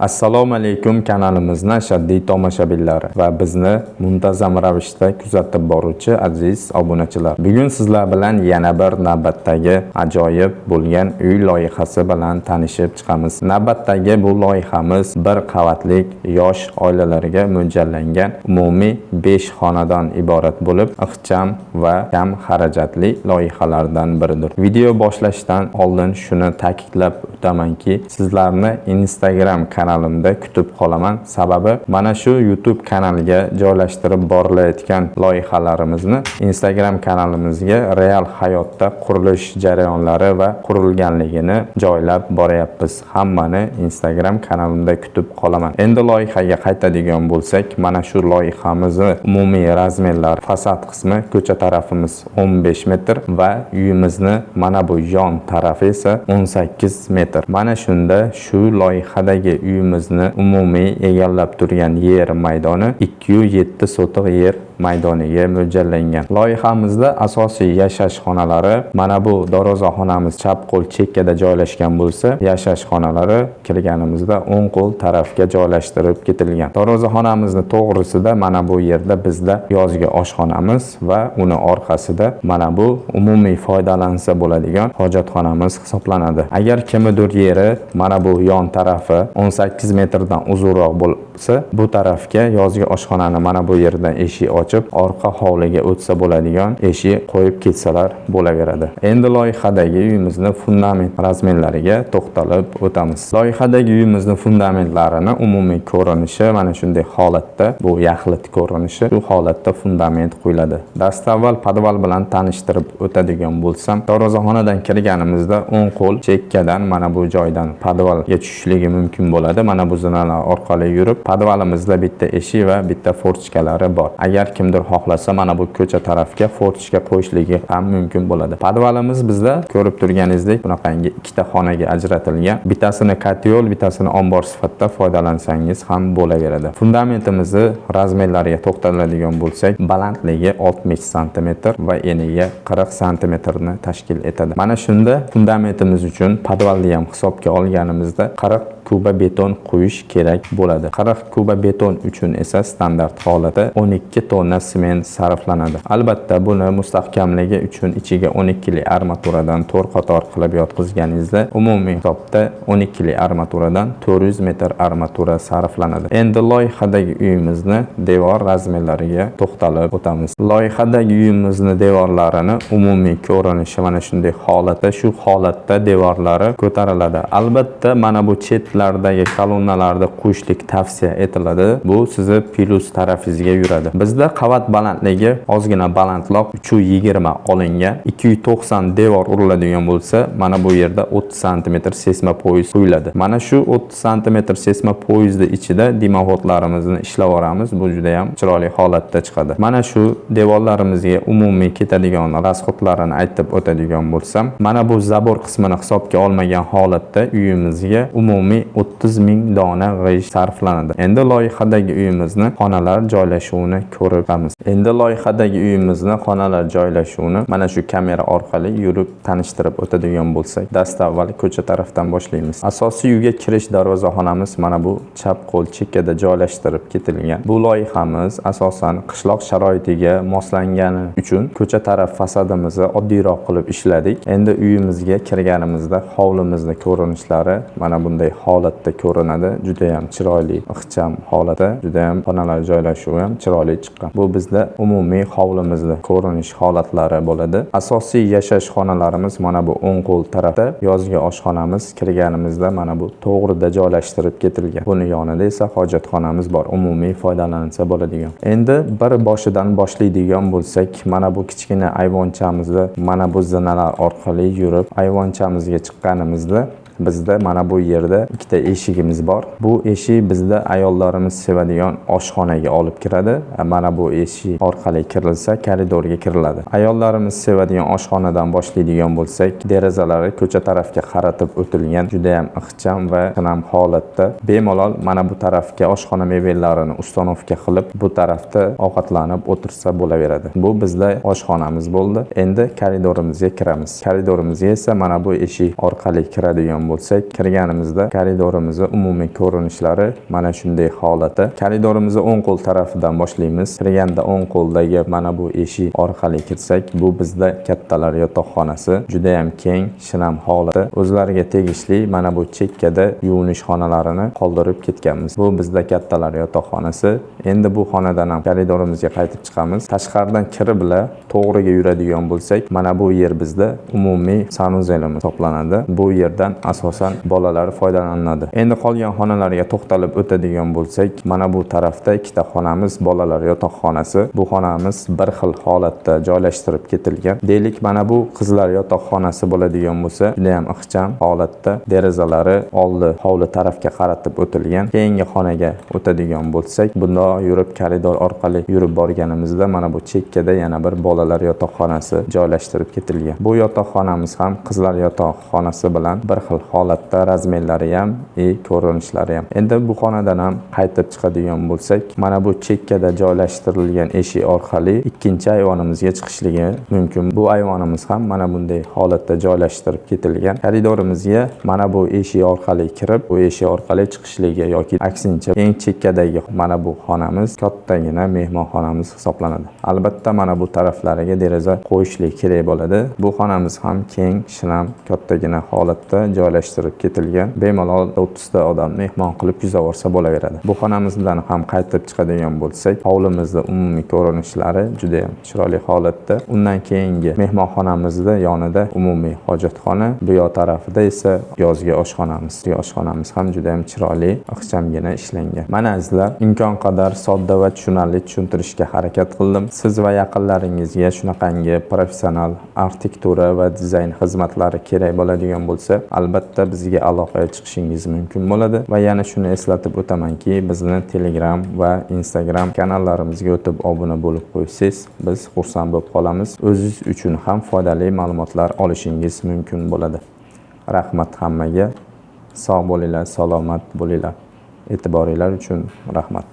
Assalomu alaykum, kanalimizni ashaddiy tomoshabinlari va bizni muntazam ravishda kuzatib boruvchi aziz obunachilar. Bugun sizlar bilan yana bir navbatdagi ajoyib bo'lgan uy loyihasi bilan tanishib chiqamiz. Navbatdagi bu loyihamiz bir qavatlik, yosh oilalarga mo'ljallangan, umumiy 5 xonadan iborat bo'lib, ixcham va kam xarajatli loyihalardan biridir. Video boshlashdan oldin shuni ta'kidlab o'tamanki, sizlarni Instagram kanalimda kutib qolaman. Sababi mana shu YouTube kanaliga joylashtirib borilayotgan loyihalarimizni Instagram kanalimizga real hayotda qurilish jarayonlari va qurilganligini joylab boryapmiz. Hammani Instagram kanalimda kutib qolaman. Endi loyihaga qaytadigan bo'lsak, mana shu loyihamizni umumiy razmerlari: fasad qismi, ko'cha tarafimiz 15 metr va uyimizni mana bu yon tarafi esa 18 metr. Mana shunda shu loyihadagi uyimizni umumiy egallab turgan yer maydoni 207 sotix yer maydoniga mo'ljallangan. Loyihamizda asosiy yashash xonalari mana bu darvozaxonamiz chap qo'l chekkada joylashgan bo'lsa, yashash xonalari kirganimizda o'ng qo'l tarafga joylashtirib ketilgan. Darvozaxonamizni to'g'risida mana bu yerda bizda yozgi oshxonamiz va uni orqasida mana bu umumiy foydalansa bo'ladigan hojatxonamiz hisoblanadi. Agar kimnidir yeri mana bu yon tarafi 18 metrdan uzunroq bo'lsa, bu tarafga yozgi oshxonani mana bu yerdan eshik ochib, orqa hovliga o'tsa bo'ladigan eshik qo'yib ketsalar bo'laveradi. Endi loyihadagi uyimizni fundament razmerlariga to'xtalib o'tamiz. Loyihadagi uyimizni fundamentlarini umumiy ko'rinishi mana shunday holatda, bu yaxlit ko'rinishi, shu holatda fundament qo'yiladi. Dastavval podval bilan tanishtirib o'tadigan bo'lsam, darvozaxonadan kirganimizda o'ng qo'l chekkadan mana bu joydan podvalga tushishligi mumkin bo'ladi. Mana bu zinalar orqali yurib, podvalimizda bitta eshik va bitta форточка lari bor. Agar kimdir xohlasa, mana bu ko'cha tarafga форточка qo'yishligi ham mumkin bo'ladi. Podvalimiz bizda, ko'rib turganingizdek, bunaqangi ikkita xonaga ajratilgan. Bittasini котёл, bittasini ombor sifatida foydalansangiz ham bo'laveradi. Fundamentimizni razmerlariga to'xtaladigan bo'lsak, balandligi 60 sm va eniga 40 santimetrni tashkil etadi. Mana shunda fundamentimiz uchun podvalni ham hisobga olganimizda 40 kuba beton quyish kerak bo'ladi. 40 kuba beton uchun esa standart holatda 12 tonna sement sarflanadi. Albatta, buni mustahkamligi uchun ichiga 12 li armaturadan 4 qator qilib yotqizganingizda, umumiy hisobda 12 li armaturadan 400 metr armatura sarflanadi. Endi loyihadagi uyimizni devor razmerlariga to'xtalib o'tamiz. Loyihadagi uyimizni devorlarini umumiy ko'rinishi mana shunday holatda, shu holatda devorlari ko'tariladi. Albatta, mana bu chetlardagi kolonnalarni qo'yishlik tavsiya etiladi. Bu sizni plyus tarafingizga yuradi. Bizda qavat balandligi ozgina balandroq, 320 olingan. 290 devor uriladigan bo'lsa, mana bu yerda 30 sm seysmo пояс qo'yiladi. Mana shu 30 sm seysmo пояс ni ichida дымоход larimizni ishlab yuboramiz. Bu juda ham chiroyli holatda chiqadi. Mana shu devorlarimizga umumiy ketadigan расход larini aytib o'tadigan bo'lsam, mana bu забор qismini hisobga olmagan holatda uyimizga umumiy 30 ming dona g'isht sarflanadi. Endi loyihadagi uyimizni xonalar joylashuvini ko'rib chiqamiz. Endi loyihadagi uyimizni xonalar joylashuvini mana shu kamera orqali yurib tanishtirib o'tadigan bo'lsak, dastavval ko'cha tarafdan boshlaymiz. Asosiy uyga kirish darvozaxonamiz mana bu chap qo'l chekkada joylashtirib ketilgan. Bu loyihamiz asosan qishloq sharoitiga moslangani uchun ko'cha taraf fasadimizni oddiyroq qilib ishladik. Endi uyimizga kirganimizda hovlimizni ko'rinishlari mana bunday holatda ko'rinadi. Juda ham chiroyli, ixcham holatda, juda ham xonalar joylashuvi ham chiroyli chiqqan. Bu bizda umumiy hovlimizni ko'rinish holatlari bo'ladi. Asosiy yashash xonalarimiz mana bu o'ng qo'l tarafda, yozgi oshxonamiz kirganimizda mana bu to'g'rida joylashtirib ketilgan. Buni yonida esa hojatxonamiz bor, umumiy foydalansa bo'ladigan. Endi bir boshidan boshlaydigan bo'lsak, mana bu kichkina ayvonchamizda mana bu zinalar orqali yurib ayvonchamizga chiqqanimizda, bizda mana bu yerda ikkita eshigimiz bor. Bu eshik bizda ayollarimiz sevadigan oshxonaga olib kiradi. Mana bu eshik orqali kirilsa, koridorga kiriladi. Ayollarimiz sevadigan oshxonadan boshlaydigan bo'lsak, derazalari ko'cha tarafga qaratib o'tilgan, juda ham ixcham va xinam holatda. Bemalol mana bu tarafga oshxona mebellarini установка qilib, bu tarafda ovqatlanib o'tirsa bo'laveradi. Bu bizda oshxonamiz bo'ldi. Endi koridorimizga kiramiz. Koridorimizga esa mana bu eshik orqali kiradigan o'tadigan bo'lsak, kirganimizda koridorimizni umumiy ko'rinishlari mana shunday holatda. Koridorimizni o'ng qo'l tarafidan boshlaymiz. Kirganda o'ng qo'ldagi mana bu eshik orqali kirsak, bu bizda kattalar yotoqxonasi. Juda ham keng, shinam holatda. O'zlariga tegishli mana bu chekkada yuvinish xonalarini qoldirib ketganmiz. Bu bizda kattalar yotoqxonasi. Endi bu xonadan ham koridorimizga qaytib chiqamiz. Tashqaridan kiribla to'g'riga yuradigan bo'lsak, mana bu yer bizda umumiy sanuzelimiz hisoblanadi. Bu yerdan asosan bolalar foydalanadi. Endi qolgan xonalarga to'xtalib o'tadigan bo'lsak, mana bu tarafda ikkita xonamiz bolalar yotoqxonasi. Bu xonamiz bir xil holatda joylashtirib ketilgan. Deylik, mana bu qizlar yotoqxonasi bo'ladigan bo'lsa, juda ham ixcham holatda, derazalari oldi hovli tarafga qaratib o'tilgan. Keyingi xonaga o'tadigan bo'lsak, bundoq yurib koridor orqali yurib borganimizda mana bu chekkada yana bir bolalar yotoqxonasi joylashtirib ketilgan. Bu yotoqxonamiz ham qizlar yotoqxonasi bilan bir xil holatda, razmerlari ham ko'rinishlari ham. Endi bu xonadan ham qaytib chiqadigan bo'lsak, mana bu chekkada joylashtirilgan eshik orqali ikkinchi ayvonimizga chiqishligi mumkin. Bu ayvonimiz ham mana bunday holatda joylashtirib ketilgan. Koridorimizga mana bu eshik orqali kirib, bu eshik orqali chiqishligi yoki aksincha eng chekkadagi mana bu xonamiz kattagina mehmonxonamiz hisoblanadi. Albatta mana bu taraflariga deraza qo'yishlik kerak bo'ladi. Bu xonamiz ham keng, shinam, kattagina holatda joylashtirib ketilgan. Bemalol 30 ta odam mehmon qilib kuzavorsa bo'laveradi. Bu xonamizdan ham qaytib chiqadigan bo'lsak, hovlimizda umumiy ko'rinishlari juda ham chiroyli holatda. Undan keyingi mehmonxonamizda yonida umumiy hojatxona, bu yoq tarafida esa yozgi oshxonamiz. Oshxonamiz ham juda ham chiroyli, ixchamgina ishlangan. Mana azizlar, imkon qadar sodda va tushunarli tushuntirishga harakat qildim. Siz va yaqinlaringizga shunaqangi professional arxitektura va dizayn xizmatlari kerak bo'ladigan bo'lsa, albatta bizga aloqaga chiqishingiz mumkin bo'ladi. Va yana shuni eslatib o'tamanki, bizni Telegram va Instagram kanallarimizga o'tib obuna bo'lib qo'ysangiz, biz xursand bo'lib qolamiz. O'zingiz uchun ham foydali ma'lumotlar olishingiz mumkin bo'ladi. Rahmat hammaga. Sog' bo'linglar, salomat bo'linglar. E'tiboringlar uchun rahmat.